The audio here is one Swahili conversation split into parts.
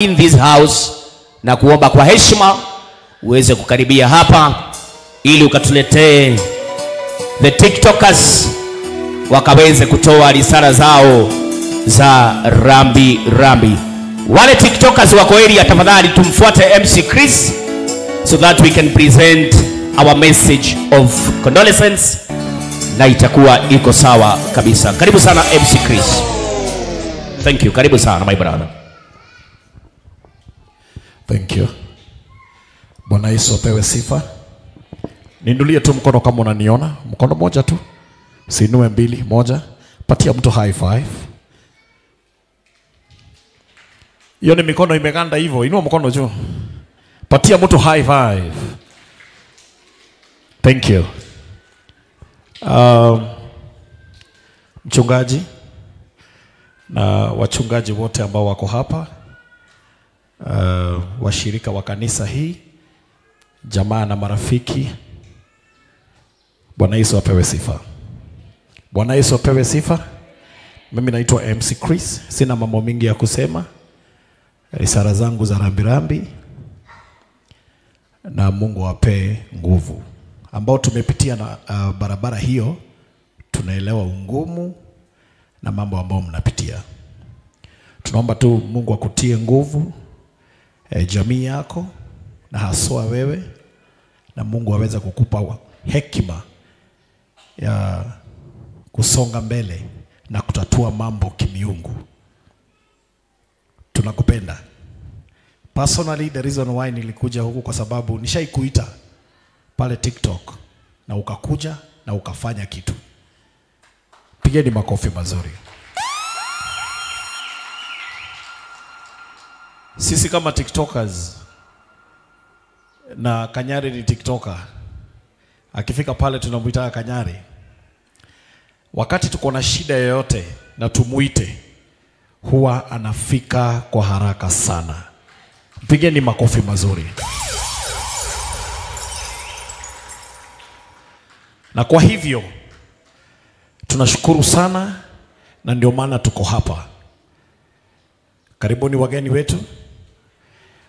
In this house, na kuomba kwa heshima uweze kukaribia hapa ili ukatuletee the TikTokers wakaweze kutoa risala zao za rambi rambi. Wale TikTokers wako area, tafadhali tumfuate MC Chris so that we can present our message of condolence, na itakuwa iko sawa kabisa. Karibu sana MC Chris. Thank you. Karibu sana my brother. Thank you. Bwana Yesu apewe sifa. Niinulie tu mkono kama unaniona. Mkono moja tu. Usiinue mbili, moja. Patia mtu high five. Hiyo ni mikono imeganda hivyo. Inua mkono juu. Patia mtu high five. Thank you. Mchungaji na wachungaji wote ambao wako hapa, washirika wa kanisa hii, jamaa na marafiki, Bwana Yesu apewe sifa. Bwana Yesu apewe sifa. Mimi naitwa MC Chris, sina mambo mingi ya kusema. Risala zangu za rambirambi, na Mungu ape nguvu. Ambao tumepitia na barabara hiyo, tunaelewa ungumu na mambo ambayo mnapitia. Tunaomba tu Mungu akutie nguvu, jamii yako na haswa wewe, na Mungu aweze kukupa hekima ya kusonga mbele na kutatua mambo kimiungu. Tunakupenda. Personally, the reason why nilikuja huku kwa sababu nishaikuita pale TikTok na ukakuja na ukafanya kitu. Pigeni makofi mazuri. Sisi kama TikTokers, na Kanyari ni TikToker, akifika pale tunamuita Kanyari. Wakati tuko na shida yoyote na tumuite, huwa anafika kwa haraka sana. Pigeni makofi mazuri. Na kwa hivyo tunashukuru sana, na ndio maana tuko hapa. Karibuni wageni wetu.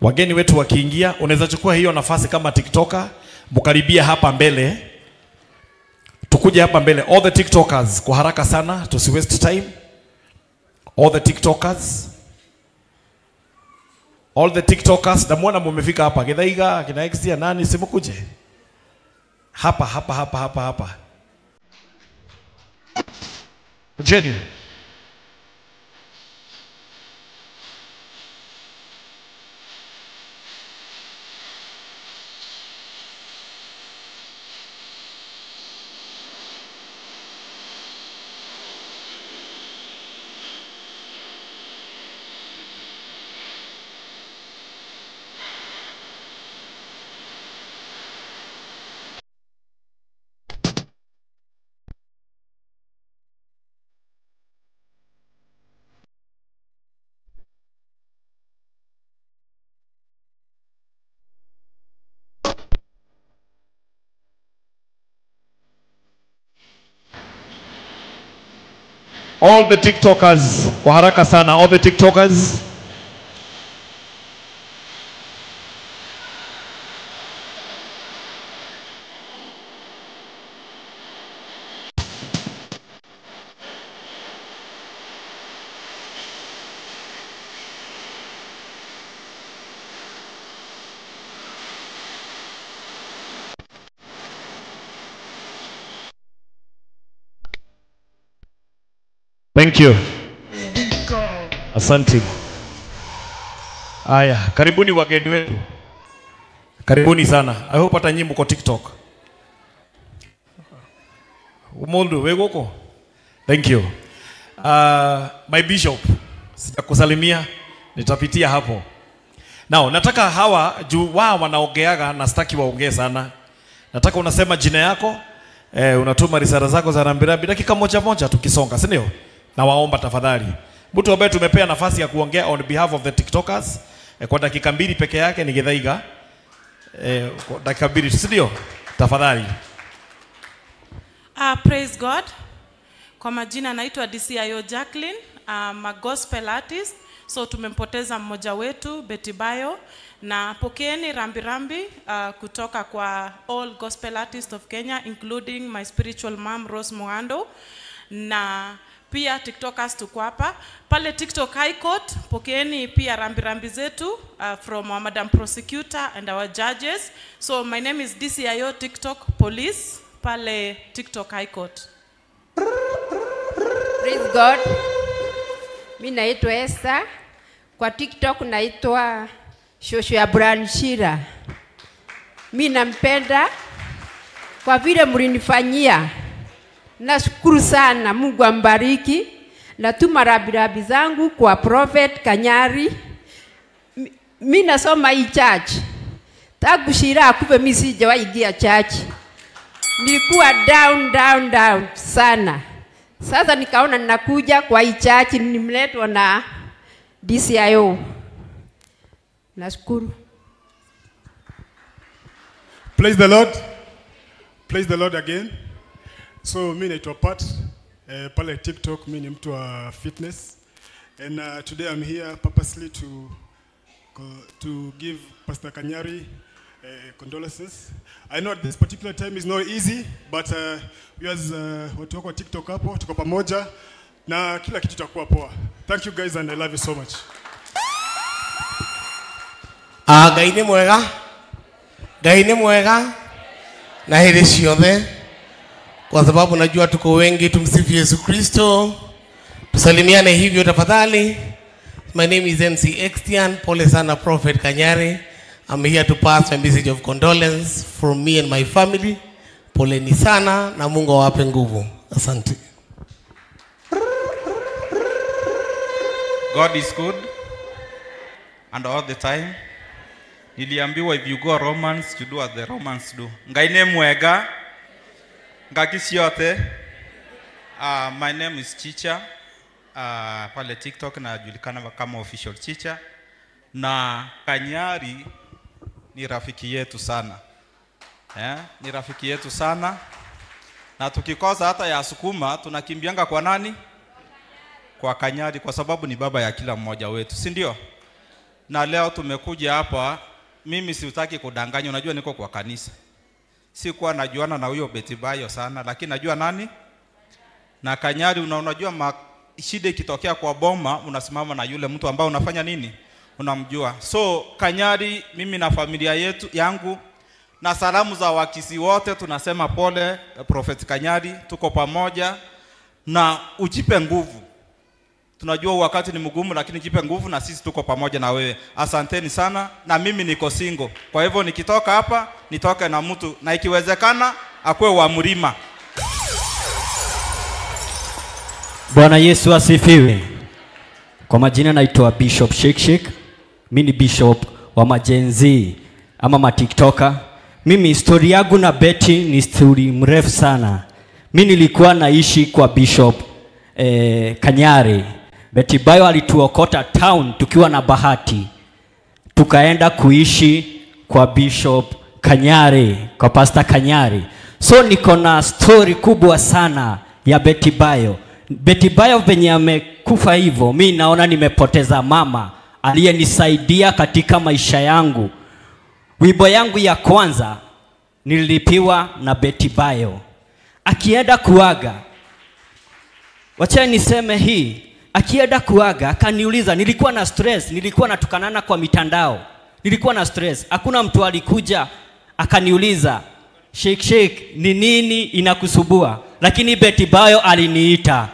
Wageni wetu wakiingia, unaweza chukua hiyo nafasi kama TikToker, mkaribia hapa mbele. Tukuje hapa mbele, all the TikTokers kwa haraka sana, tusi waste time. All the TikTokers. All the TikTokers, namuona mumefika hapa. Githaiga, kina Xia, nani simukuje? Hapa hapa hapa hapa hapa. Jenny. All the TikTokers, kwa haraka sana, all the TikTokers. Thank you. Asante. Aya, karibuni wageni wetu. Karibuni sana. I hope hata nyinyi mko TikTok. Umundu wewe huko. Thank you. My bishop, sitakusalimia, nitapitia hapo. Now, nataka hawa juu wao wanaongeaga na sitaki waongee sana. Nataka unasema jina yako, unatuma risala zako za rambirambi dakika moja moja tukisonga, si ndio? Na waomba tafadhali. Mtu ambaye tumepea nafasi ya kuongea on behalf of the TikTokers kwa dakika mbili peke yake ni Githaiga. Kwa dakika mbili, si ndio? Tafadhali. Praise God. Kwa majina naitwa DCIO Jacqueline. I'm a gospel artist. So tumempoteza mmoja wetu Betty Bayo, na pokeeni rambirambi kutoka kwa all gospel artists of Kenya including my spiritual mom Rose Muhando, na pia TikTokers tuko hapa pale TikTok High Court. Pokeeni pia rambirambi zetu from our Madam Prosecutor and our judges. So my name is DCIO TikTok Police pale TikTok High Court. Praise God. Mimi naitwa Esther. Kwa TikTok naitwa Shosho ya Branchira. Mimi nampenda kwa vile mlinifanyia. Nashukuru sana, Mungu ambariki. Natuma rabirabi zangu kwa Prophet Kanyari. Mimi nasoma hii church. Tangu Shira akufe mimi sijawahi ingia church. Nilikuwa down down down sana. Sasa nikaona ninakuja kwa hii church, nimletwa na DCIO. Nashukuru. Praise the Lord. Praise the Lord again. So mimi naitwa Pat, pale TikTok mimi ni mtu wa fitness, and today I'm here purposely to give Pastor Kanyari condolences. I know at this particular time is not easy, but we as watu wako TikTok hapo tuko pamoja na kila kitu kitakuwa poa. Thank you guys and I love you so much. Ngai nĩ mwega. Ngai nĩ mwega na hĩndĩ ciothe, kwa sababu najua tuko wengi. Tumsifu Yesu Kristo. Tusalimiane hivyo tafadhali. My name is MC Extian. Pole sana Prophet Kanyari. I'm here to pass my message of condolence from me and my family. Poleni sana na Mungu awape nguvu. Asante. God is good and all the time. Niliambiwa if you go Romans, you do as the Romans do. Ngai nĩ mwega. Ngaki ciote. My name is Chicha. Pale TikTok najulikana kama official Chicha. Na Kanyari ni rafiki yetu sana. Ni rafiki yetu sana. Na tukikosa hata ya sukuma tunakimbianga kwa nani? Kwa Kanyari, kwa sababu ni baba ya kila mmoja wetu, si ndio? Na leo tumekuja hapa, mimi siutaki kudanganya, unajua niko kwa kanisa. Sikuwa najuana na huyo Betty Bayo sana, lakini najua nani? Na Kanyari, unajua shida ikitokea kwa boma, unasimama na yule mtu ambao unafanya nini? Unamjua. So Kanyari, mimi na familia yetu yangu na salamu za Wakisi wote tunasema pole Prophet Kanyari, tuko pamoja na ujipe nguvu. Tunajua wakati ni mgumu, lakini jipe nguvu na sisi tuko pamoja na wewe. Asanteni sana. Na mimi niko single. Kwa hivyo nikitoka hapa, nitoke na mtu, na ikiwezekana akue wa mlima. Bwana Yesu asifiwe. Kwa majina naitwa Bishop Shake Shake. Mimi ni bishop wa majenzi ama matiktoker. Mimi story yangu na Betty ni story mrefu sana. Mimi nilikuwa naishi kwa Bishop Kanyari. Betty Bayo alituokota town tukiwa na bahati. Tukaenda kuishi kwa Bishop Kanyari, kwa Pastor Kanyari. So niko na story kubwa sana ya Betty Bayo. Betty Bayo venye amekufa hivyo, mimi naona nimepoteza mama aliyenisaidia katika maisha yangu. Wimbo yangu ya kwanza nililipiwa na Betty Bayo. Akienda kuaga, wacha niseme hii, akienda kuaga akaniuliza, nilikuwa na stress, nilikuwa natukanana kwa mitandao. Nilikuwa na stress. Hakuna mtu alikuja akaniuliza, Shake Shake, ni nini inakusubua? Lakini Betty Bayo aliniita.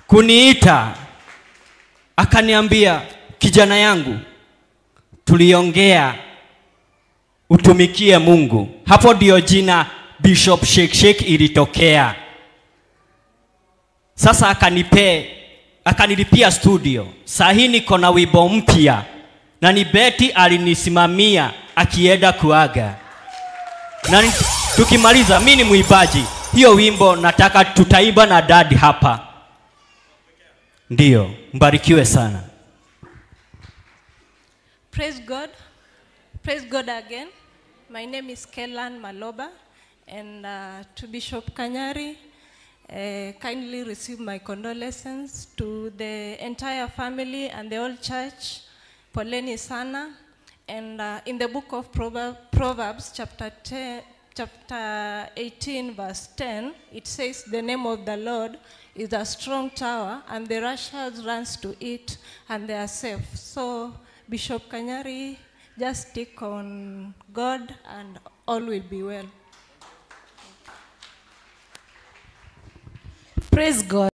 Kuniita akaniambia, kijana yangu, tuliongea utumikie Mungu. Hapo ndio jina Bishop Shake Shake ilitokea. Sasa akanilipia studio. Saa hii niko na wimbo mpya. Na ni Betty alinisimamia akienda kuaga. Na tukimaliza, mimi ni muimbaji. Hiyo wimbo nataka tutaimba na dad hapa. Ndio, mbarikiwe sana. Praise God. Praise God again. My name is Kelan Maloba, and to Bishop Kanyari Kindly receive my condolences to the entire family and the whole church. Poleni sana. And in the book of Proverbs, chapter 10, chapter 18, verse 10, it says, "The name of the Lord is a strong tower, and the righteous runs to it, and they are safe." So, Bishop Kanyari, just stick on God, and all will be well. Praise God.